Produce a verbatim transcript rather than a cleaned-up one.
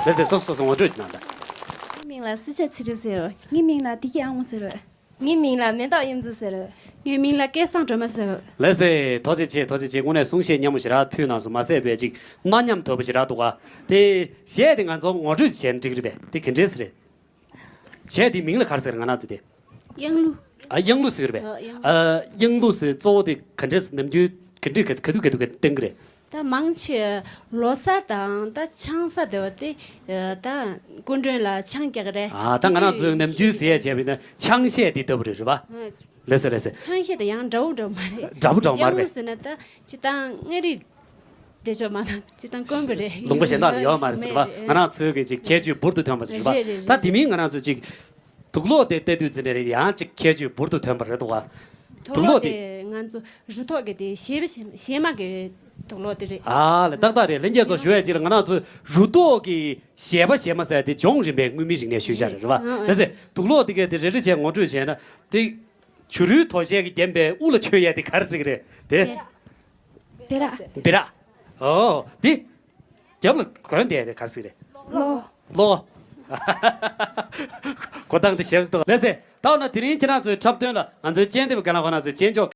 ལགས་སོ། སོ་སོ་སོ་ངོ་སྤྲོད་ཅིག་གནང་དང་། ངའི་མིང་ལ་སུ་ཆ་ཚེ་རིང་ཟེར། ངའི་མིང་ལ་བདེ་སྐྱིད་ཨ་མོ་ཟེར། ངའི་མིང་ལ་མེ་ཏོག་གཡུ་མཚོ་ཟེར། ངའི་མིང་ལ་སྐལ་བཟང་སྒྲོལ་མ་ཟེར། ལགས་སོ། ཐུགས་རྗེ་ཆེ། ཐུགས་རྗེ་ཆེ། དངོས་གནས་གསུང་བཤད་སྙན་མོ་ཞེ་དྲག་ཕུལ་གནང་སོང་། མ་ཟད་པའི་ཅིག་གནའ་ཉམས་དོད་པོ་ཞེ་དྲག་འདུག་ག། དེ་གཞས་དེ་ང་ཚོ་ངོ་སྤྲོད་བྱས་ན་འགྲིག་གི་རེད་པས། དེ་ག་འདྲས་རེད། གཞས་དེའི་མིང་ལ་ག་རེ་ཟེར། ང་རང་ཚོ་དེ། གཡང་གླུ། ཨ། གཡང་གླུ་ཟེར་གི་རེད་པས། ཨ། གཡང་གླུ། ཨ། གཡང་གླུ་ཟེར་གཙོ་བོ་དེ་ག་འདྲས་ཟེར། ནམ་རྒྱུན་ག་འདྲས་ག་ག་དུས་ག་དུས་ག་བཏང་གི་རེད། ད་མང་ཆེ་ལོ་གསར་དང་ད་ཆང་ས་དེ་བ་དེ། ཨ། ད་སྐུ་མགྲོན་ལ་ཆང་རྒྱག་གི་རེད། ཨ། ད་ང་རང་ཚོའི་ནམ་རྒྱུན་ཟེར་ཡ་བྱས་པ་ཡིན་ན་ཆང་གཞས་དེ་ལྟ་བུ་རེད། རེད་པ། ཨ། ལགས་སོ། ལགས་སོ། ཆང་གཞས་དེ་ཡང་འདྲ་བོ་འདྲ་བོ་མ་རེད། འདྲ་བོ་འདྲ་བོ་མ་རེད་པས། གཡང་གླུ་ཟེར་ན་ད་སྤྱིར་བཏང་མངའ་རིས་བདེ་མཆོག་མ་གཏོགས་སྤྱིར་བཏང་དཀོན་པོ་རེད། ལུང་པ་གཞན་དག་ལ་ཡོད་མ་རེད་ཟེར་བ། མེད་རེད། ང་རང་ཚོའི་གི་ཅིག་ཁྱད་ཆོས་འབུར་དུ་ཐོན་པ་ཞིག་རེད་པ། རེད་རེད་རེད། ད་དེ་མིན་ང་རང་ཚོ་ཅིག་དུག་ལོག་དེ་ལྟ་དུས་ཙམ་ནས་རེད། ཡང་ཅིག་ཁྱད་ཆོས་འབུར་དུ་ཐོན་པ་རེད་འདུག་ག། དུག་ལོག་དེ་ང་ཚོ་རུ་ཐོག་གི་དེ་གཞས་པ་གཞས་མ་གི་དུག་ལོག་དེ་རེད། ཨ་ལེ། ཏག་ཏག་རེད། ལྷན་རྒྱས་ཚོ་ཞུ་ཡ་ཅིག་ལ། ང་རང་ཚོ་རུ་ཐོག་གི་གཞས་པ་གཞས་མ་ཟེར་དེ་ལྗོངས་རིམ་པའི་དངོས་མིང་རིག་གནས་ཤུལ་བཞག་རེད། རེད་པ། ཨ། ཨ། ལགས་སེ། དུག་ལོག་དེ་གས་དེ་རེ་རེ་བྱས་ངོ་སྤྲོད་བྱས་ན། དེ་བྱུ་རུའི་དོ་ཤལ་གྱིས་བརྒྱན་པའི་དབུ་ལ་མཆོད་ཡས་དེ་ག་རེ་ཟེར་གི་རེད་དེ། བེ་རག་བེ་རག་ཨོ། དེ་རྒྱབ་ལ་གོན་བསྡད་དེ་ག་རེ་ཟེར་གི་རེད། གློ། གློ། གོ་སྟངས་དེ་ཞེ་པོ་འདུག་ལགས་སེ། ད་འོ་ན་དེ་རིང་ཁྱེད་རང་ཚོའི་འཁྲབ་སྟོན་ལ་ང་ཚོའི་སྤྱན་ལྡེབ་རྒན་ལགས་ཁོང་རྣམ་ཚོས་སྤྱན་འཇོག